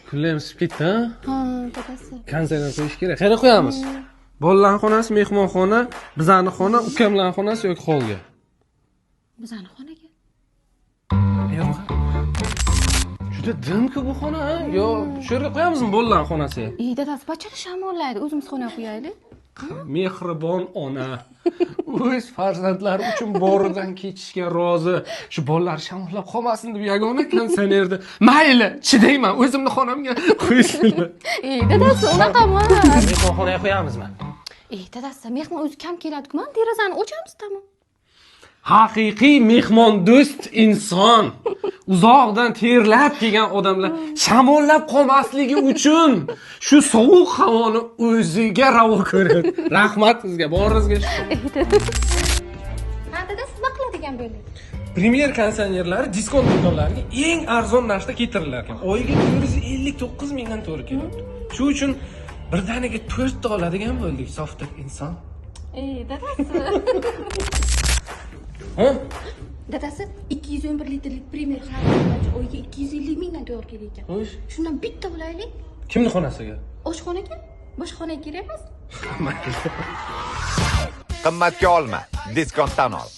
Kunlar ham isib ketdi, ha? Ha, dadasi. Konditsioner qo'yish kerak. Qayerga qo'yamiz? Bolalarning xonasi, mehmonxona, bizani xona, ukamlarning xonasi yoki holga? Bizani xonaga. Yo'q. Juda dim-ku bu xona, ha? Yo, shu yerga qo'yamizmi bolalarning xonasiga? Ey, dadasi, bachada shamollaydi. O'zimiz xonaga qo'yaylik. Mehribon ona o'z farzandlari uchun boridan kechishga rozi. Shu bolalar shamollab qolmasin deb yagona konditsionerni, mayli, chidayman, o'zimni xonamga qo'ysinlar. Ey, dadasi, unaqa emas. Mehmonxonaga qo'yamizmi? Ey, dadasi, mehmon o'zi kam keladi-ku, mana derazani ochamiz, tamom. Haqiqiy mehmondo'st inson uzoqdan terlab kelgan odamlar shamollab qolmasligi uchun shu sovuq havoni o'ziga ravo ko'radi. Rahmat sizga, boringizga shukur. Ha, dadasi, nima qiladigan bo'ldik? Premier konditsionerlari diskont do'konlariga eng arzon narxda keltirilar ekan. Oyiga 459 mingdan to'g'ri kelyapti. Shu uchun birdaniga to'rtta oladigan bo'ldik, sofdil inson. Ey, dadasi. Ha. Dadasi, 211 litrlik Premier xarid oyiga 250 mingdan to'g'ri kelar ekan. Xo'sh. Shundan bitta olaylik. Kimni xonasiga? Oshxonaga. Boshqa xonaga kerak emas. Qimmatga olma, diskontdan ol.